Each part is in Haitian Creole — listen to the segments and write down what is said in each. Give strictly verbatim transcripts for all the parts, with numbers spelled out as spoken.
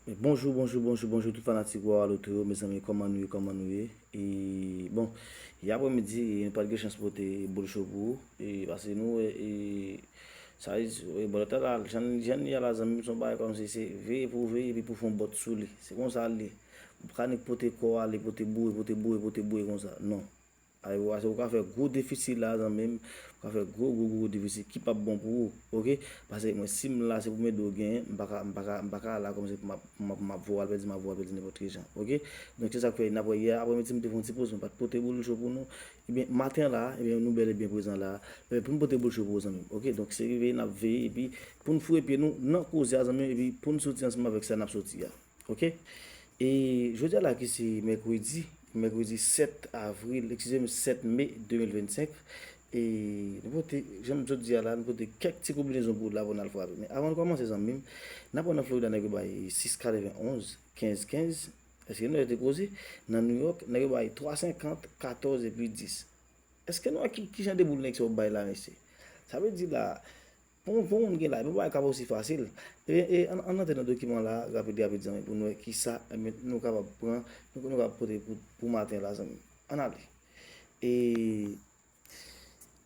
Bonjou, bonjou, bonjou, bonjou tout fanatik Wawa Loto yo, mezanmi, kòman nou ye, kòman nou ye? E, bon, yè aprèmidi, nou pa t gen chans pote boul cho pou ou, e, paske nou wè, e, sa, e, bòlèt la, jan, jan li ye la, zanmi m, se yon bagay kòmsi se veye pou veye, epi pou fè yon bòt sou li. Se konsa l ye. Ou pa ka nik pote kò ale, pote boure, pote boure, pote boure konsa. Non. Ay, ou, ou ka fè gwo defisi la, zanmi m. Ou ka fè gwo, gwo, gwo, gwo defisi ki p ap bon pou ou, oke? Paske mwen, si m la, se pou m ede w genyen, m pa ka, m pa ka, m pa ka la kòmsi pou m ap, pou m ap, pou m ap voye w al pèdi, m ap voye w al pèdi nenpòt ki jan, oke? Donk, se sa k fè, n ap wè, yè aprèmidi, m te fè yon ti poz, mwen pa t pote boul cho pou nou. Ebyen, maten la, ebyen, nou bèl e byen prezan la. Ebyen, pou n pote boul cho pou ou, zanmi m, oke? Donk, se veye n ap veye, epi pou n foure pye nou nan koze a, zanmi m, epi pou n soti ansanm avèk sa n ap soti a. Oke? E jodi a la ki se mèkredi, mèkredi sèt avril, eskize m, sèt me de mil vennsenk. E nou pote, jan m sot di a la, nou pote kèk ti konbinezon pou w la pou n al frape. Men avan n kòmanse, zanmi m, n ap wè nan Florida nèg yo bay sis katrevenn onz, kenz kenz. Èske nou te koze? Nan New York, nèg yo bay twa senkant, katòz epi dis. Èske nou wè ki, ki jan de boul nèg sa yo bay la, mesye? Sa vle di la, pou, pou moun gen la, e pa bagay k ap osi fasil. E, e, ann, ann antre nan dokiman la, rapid, rapid, zanmi, pou nou wè kisa, ebyen, nou kapab pran, nou, nou kapab pote pou, pou maten la, zanmi. Ann ale. E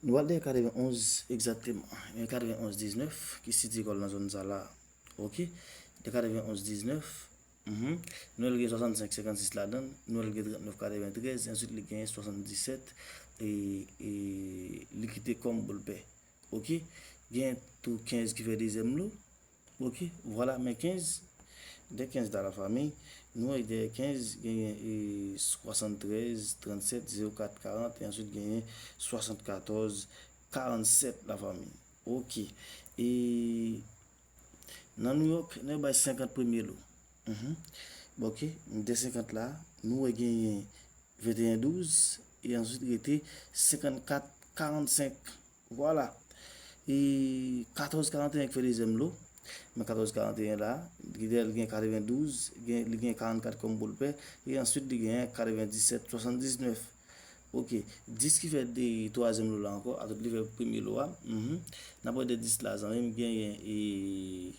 nou al dèyè katrevenn onz egzakteman. E katrevenn onz diznèf, ki sitiye kò l nan zòn sa la. Oke? De katrevenn onz diznèf, mhm, nou wè l gen swasannsenk senkannsis ladan l, nou wè l gen trannèf katreventrèz, answit li gen swasanndisèt, e, e li kite kòm boul pè. Oke? Gen tou kenz ki fè dezyèm lo. Oke? Vwala, men kenz, de kenz la, lafanmi, nou wè dèyè kenz, genyen, e, swasanntrèz, trannsèt, zewo kat, karant, e answit genyen swasannkatòz, karannsèt, lafanmi. Oke. E nan New York, nèg bay senkant premye lo. Mhm. Bon, oke, de senkant la, nou wè genyen venteyen douz, e answit rete senkannkat karannsenk. Vwala. E katòz karanteyen ki fè dezyèm lo. Men katòz karanteyen la, li gen, li gen katrevendouz, gen, li gen karannkat kòm boul pè, e answit li gen katrevendisèt swasanndiznèf. Oke, dis ki fè de twazyèm lo la ankò, atò li fè premye lo a. Mhm. N ap wè de dis la, zanmi m, genyen, e,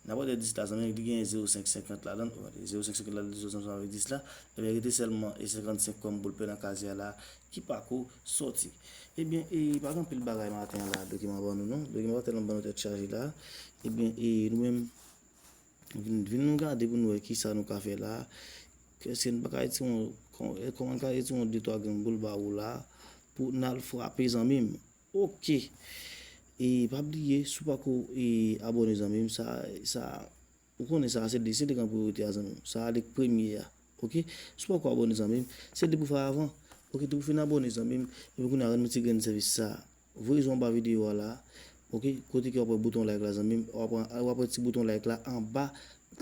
n ap wè de dis la, zanmi m, li genyen zewo senk senkant ladan l, zewo senk senkant ladan l, li soti ansanm avèk dis la, ebyen, rete sèlman e senkannsenk kòm boul pè nan kazye a la, ki pako soti. Ebyen, e, pa gen anpil bagay maten an la, dokiman ban nou, non, dokiman pa tèlman ban nou tèt chaje la. Ebyen, e, nou menm, Vin, vin nou gade pou nou wè kisa nou ka fè la. Èske n pa ka retire yon, kò-, kòman n ka retire yon de twa grenn boul ba ou la pou n al frape, zanmi m? Oke. E pa bliye, si w pako, e, abòne, zanmi m, sa, sa, ou konnen sa, se de, se de gran priyorite a, zanmi m. Sa ale k premye a. Oke? Si w pako abòne, zanmi m, se de pou fè avan. Oke, depi w fin abòne, zanmi m, epi kounye a rann nou ti grenn sèvis sa. Voye zòn anba videyo a la. Oke, kote ke w ap wè bouton like la, zanmi m, w ap wè, w ap wè ti bouton like la anba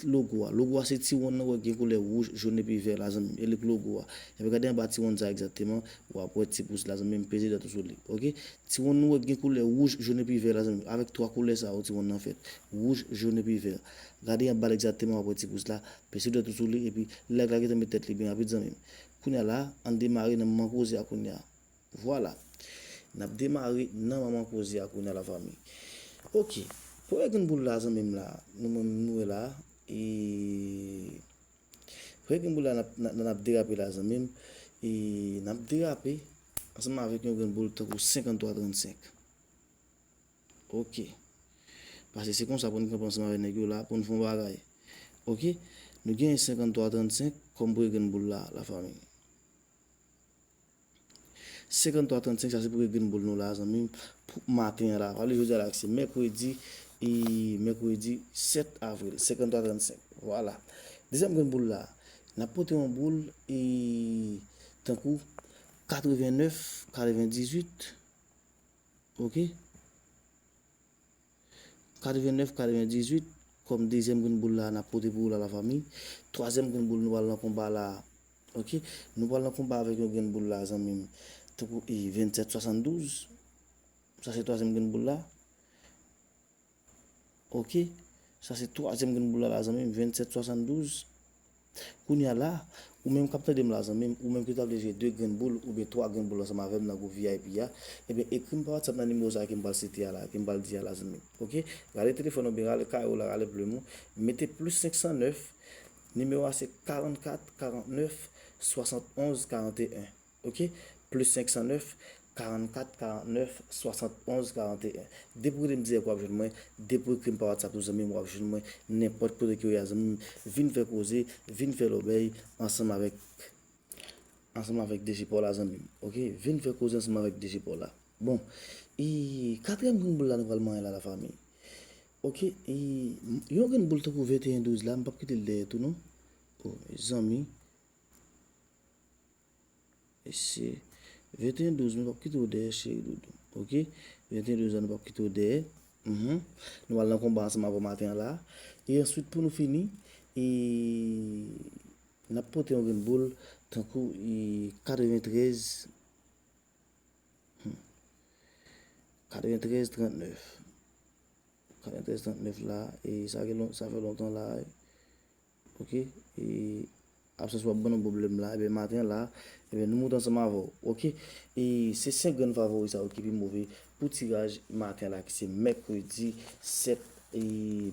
logo a. Logo a se ti wonn nan wè gen koulè wouj, jòn epi vè la, zanmi m. E li k logo a. Epi gade anba ti wonn sa egzakteman, w ap wè ti pous la, zanmi m, peze dwèt ou sou li. Oke? Ti wonn nou wè gen koulè wouj, jòn epi vè la, zanmi m. Avèk twa koulè sa yo, ti wonn nan fèt. Wouj, jòn epi vè. Gade anba l egzakteman, w ap wè ti pous la, peze dwèt ou sou li, epi like la gentan met tèt li byen rapid, zanmi m. Kounye a la, ann demare nan moman koze a kounye a. Vwala. N ap demare nan moman koze a kounye a, lafanmi. Oke. Premye grenn boul la, zanmi m la, nou menm nou wè la. E premye grenn boul la, n ap, n ap, n ap derape la, zanmi m. E n ap derape ansanm avèk yon grenn boul tankou senkanntwa trannsenk. Oke. Paske se konsa pou n kanpe ansanm avèk nèg yo la, pou n fè yon bagay. Oke? Nou genyen senkanntwa trannsenk kòm premye grenn boul la, lafanmi. Senkanntwa trannsenk, sa se premye grenn boul nou la, zanmi m, pou maten an la. Pa bliye jodi a la, se mèkredi, e mèkredi sèt avril, senkanntwa trannsenk. Vwala. Dezyèm grenn boul la, n ap pote yon boul, e tankou katrevennèf, katrevendizuit. Oke? Katrevennèf, katrevendizuit, kòm dezyèm grenn boul la, n ap pote pou ou la, lafanmi. Twazyèm grenn boul, nou pral nan konba la. Oke? Nou pral nan konba avèk yon grenn boul la, zanmi m. Tankou, e, vennsèt swasanndouz. Sa se twazyèm grenn boul la. Oke? Sa se twazyèm grenn boul la, la, zanmi m. Vennsèt swasanndouz. Kounye a la, ou menm k ap tande m la, zanmi m, ou menm ki ta vle jwe de grenn boul oubyen twa grenn boul ansanm avè m nan gwoup V I P a, ebyen, ekri m pa WhatsApp nan nimewo sa a ke m pral site a la, ke m pral di a la, zanmi m. Oke? Rale telefòn ou byen, rale kaye w la, rale plim ou, mete plis senk san nèf, nimewo a se karannkat karannèf swasannonz karanteyen. Oke? Plis senk san nèf, karannkat karannèf swasannonz karanteyen. Depi w rele m dirèk, w ap jwenn mwen. Depi w ekri m pa WhatsApp tou, zanmi m, w ap jwenn mwen. Nenpòt kote ke w ye a, zanmi m, vin fè koze, vin fè lòbèy ansanm avèk, ansanm avèk D J Paul la, zanmi m. Oke? Vin fè koze ansanm avèk D J Paul la. Bon, e katriyèm grenn boul la nou pral manyen la, lafanmi. Oke? E yon grenn boul tankou venteyen douz la, m p ap kite l dèyè tou, non. O, zanmi. Mesye, venteyen douz, nou p ap kite w dèyè, cheri doudou. Oke? Venteyen douz la, nou p ap kite w dèyè. Mhm. Nou al nan konba ansanm avè w maten an la. E answit, pou nou fini, e n ap pote yon grenn boul, tankou, e katreventrèz, hmm, katreventrèz trannèf. Katreventrèz trannèf la, e sa gen lon-, sa fè lontan la, e Oke? E absans w ap ban nou pwoblèm la. Ebyen, maten la, ebyen, nou moute ansanm avè w. Oke? E se senk grenn favori sa yo ki pi move pou tiraj maten la, ki se mèkredi sèt, e,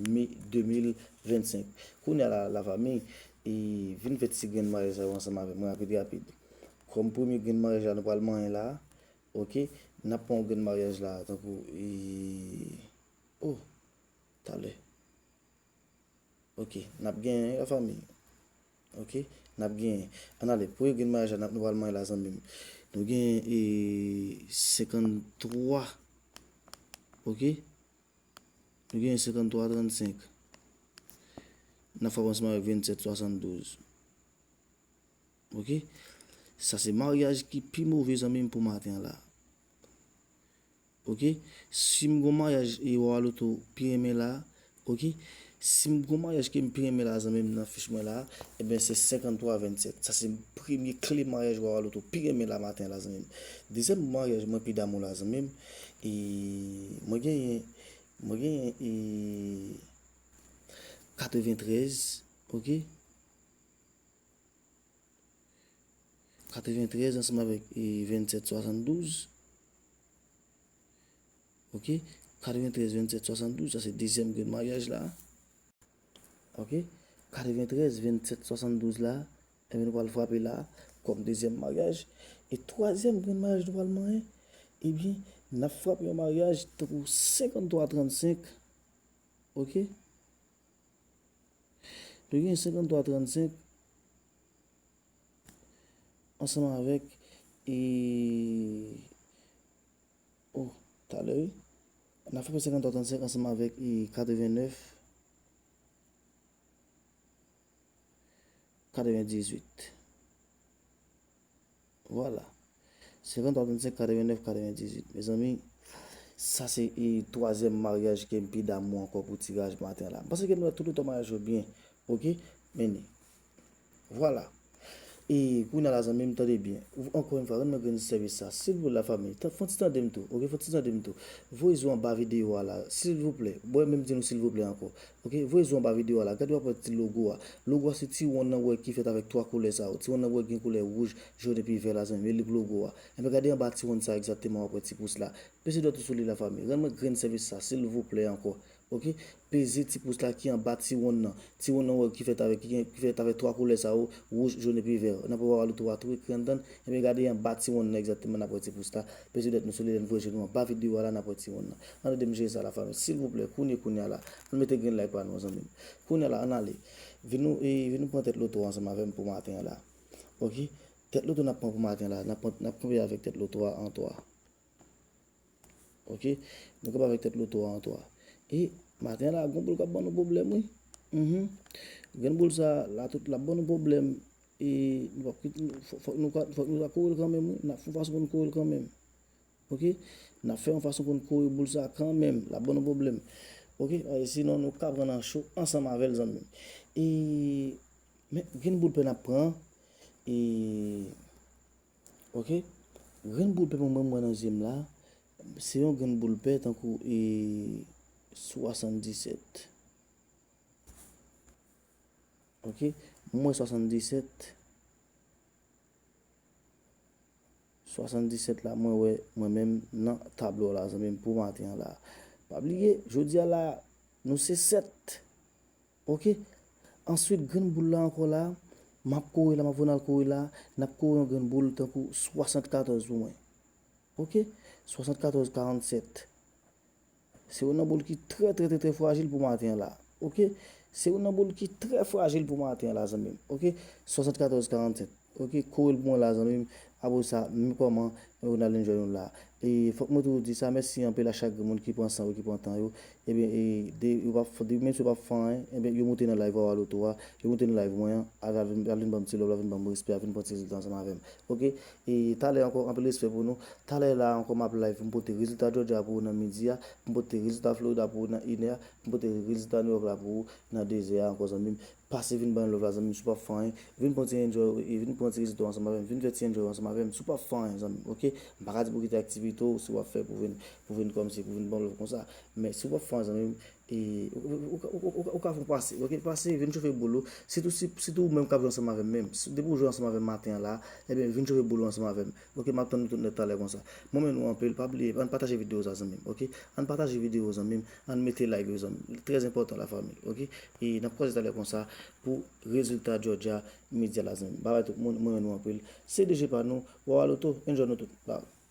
me de mil vennsenk. Kounye a la, lafanmi, e vin fè ti grenn maryaj sa yo ansanm avè m rapid, rapid. Kòm premye grenn maryaj la, nou pral manyen la. Oke? N ap pran yon grenn maryaj la, tankou, e, o, talè. Oke, n ap genyen, lafanmi. Oke, n ap genyen. Ann ale, premye grenn maryaj la, n ap, nou pral manyen la, zanmi m. Nou genyen, e, senkanntwa. Oke? Nou genyen senkanntwa trannsenk. N ap frape ansanm avèk vennsèt swasanndouz. Oke? Sa se maryaj ki pi move, zanmi m, pou maten an la. Oke? Si m gon maryaj e Wawa Loto pi renmen la, oke? Si m gon maryaj ke m pi renmen la, zanmi m, nan fich mwen la, ebyen, se senkanntwa vennsèt. Sa se premye kle maryaj Wawa Loto pi renmen la maten la, zanmi m. Dezyèm maryaj mwen pi damou la, zanmi m, e mwen genyen, mwen genyen, e katreventrèz, oke? Katreventrèz ansanm avèk, e, vennsèt swasanndouz. Oke? Katreventrèz vennsèt swasanndouz, sa se dezyèm grenn maryaj la. Oke? Katreventrèz vennsèt swasanndouz la, ebyen, nou pral frape la kòm dezyèm maryaj. E twazyèm grenn maryaj nou pral manyen, ebyen, n ap frape yon maryaj tankou senkanntwa trannsenk. Oke? Nou gen senkanntwa trannsenk ansanm avèk, e, o, talè, wi. N ap frape senkanntwa trannsenk ansanm avèk, e, katrevennèf katrevendizwit. Vwala. Senkanntwa trannsenk katrevennèf katrevendizwit. Mezanmi, sa se, e, twazyèm maryaj ke m pi damou ankò pou tiraj maten la. M panse ke nou wè tout oto maryaj yo byen. Oke? Men ni. Vwala. E kounye a la, zanmi m, tande byen. Ankò yon fwa, rann mwen grenn sèvis sa. Silvouplè, lafanmi, fè yon ti tande m tou. Oke? Fè yon ti tande m tou. Voye zo anba videyo a la. Silvouplè. Bon, menm di nou silvouplè ankò. Oke, voye zo anba videyo a la. Gade w ap wè ti logo a. Logo a se ti wonn nan w wè ki fèt avèk twa koulè sa yo. Ti wonn nan w wè gen koulè wouj, jòn epi vè la, zanmi m. E li logo a. Enben, gade anba ti wonn sa egzakteman w ap wè ti pous la. Peze dwèt ou sou li, lafanmi. Rann mwen grenn sèvis sa, silvouplè ankò. Oke? Peze ti pous la ki anba ti wonn nan. Ti wonn nan w wè ki fèt avèk, ki gen, ki fèt avèk twa koulè sa yo, wouj, jòn epi vè. N ap wè w ap tou a tou ekri anndan. Enben, gade anba ti wonn nan egzakteman n ap wè ti pous la. Peze dwèt nou sou li, lè n voye je nou anba videyo a la, n ap wè ti wonn nan. Ann ede m jere sa, lafanmi. Silvouplè, kounye, kounye a la. Ann mete grenn like pa nou, zanmi m. Kounye a la, ann ale. Vin nou, e, vin nou pran tèt loto a ansanm avè m pou maten an la. Oke? Tèt loto n ap pran pou maten an la. N ap pran, n ap kanpe avèk tèt loto a an twa. Oke? Nou kanpe avèk tèt loto a an twa. E maten an la, gon boul k ap ban nou pwoblèm, wi. Mhm. Grenn boul sa, la tout, l ap ban nou pwoblèm. E nou p ap kite, fò, fòk nou ka, fòk nou ka kore l kanmenm, wi. N ap fè yon fason pou nou kore l kanmenm. Oke? N ap fè yon fason pou n kore boul sa kanmenm. L ap ban nou pwoblèm. Oke? E sinon, nou ka pran nan cho ansanm avè l, zanmi m. E, men, grenn boul pè n ap pran. E, oke? Grenn boul pè mwen, mwen, mwen nan zye m la. Se yon grenn boul pè tankou, e, swasanndisèt. Ok, mwen swasanndisèt. Swasanndisèt la, mwen wè mwen menm nan tablo la, zanmi m, pou maten an la. Pa bliye, jodi a la, nou se sèt. Ok? Answit, grenn boul la ankò la, m ap kore la, m ap voye n al kore la, n ap kore yon grenn boul tankou swasannkatòz pou mwen. Ok? Swasannkatòz karannsèt. Se youn nan boul ki trè, trè, trè, trè frajil pou maten an la. Ok? Se youn nan boul ki trè frajil pou maten an la, zanmi m. Ok? Swasannkatòz karannsèt. Ok? Kore l pou mwen la, zanmi m. Apre sa, menm kòman, nou al enjoy nou la. E fòk mwen toujou di sa, mèsi anpil a chak grenn moun ki pran san yo, ki pran tan yo. Ebyen, e, de, yo p ap, de, menm si yo p ap fè anyen, ebyen, yo moute nan live Wawa Loto a, yo moute nan live mwen an, al, al vin, al vin ban m ti love la, vin ban m respè a, vin pran ti rezilta ansanm avè m. Ok? E talè ankò, anpil respè pou nou. Talè la ankò, m ap live pou m pote rezilta Georgia pou ou nan midi a, pou m pote rezilta Florida pou ou nan inè a, pou m pote rezilta New York la pou ou nan dezè a ankò, zanmi m. Pase vin ban love la, zanmi m, si w p ap fè anyen. Vin pran ti enjoy, e vin pran ti rezilta ansanm avè m. Vin fè ti enjoy ansanm avè m, si w p ap fè anyen, zanmi m, ok? M pa ka di pou kite aktivite w, si w ap fè pou vin, pou vin kòmsi, pou vin ban love konsa. Men si w p ap fè anyen, zanmi m, e, ou, ou, ou ka fè yon pase, ok? Pase, vin chofe boul ou. Sitou, si, sitou ou menm k ap jwe ansanm avè m menm. Si, depi w jwe ansanm avè m maten an la, ebyen, vin chofe boul ou ansanm avè m. Ok, m ap tann nou tout nèt talè konsa. Mwen renmen nou anpil, pa bliye, ann pataje videyo sa, zanmi m, ok? Ann pataje videyo, zanmi m, ann mete like yo, zanmi m. Trè enpòtan, lafanmi, ok? E n ap kwaze talè konsa pou rezilta Georgia midi a la, zanmi m. Babay tout moun, mwen renmen nou anpil. Se D J pa nou, Wawa Loto, enjoy nou tout. Bye.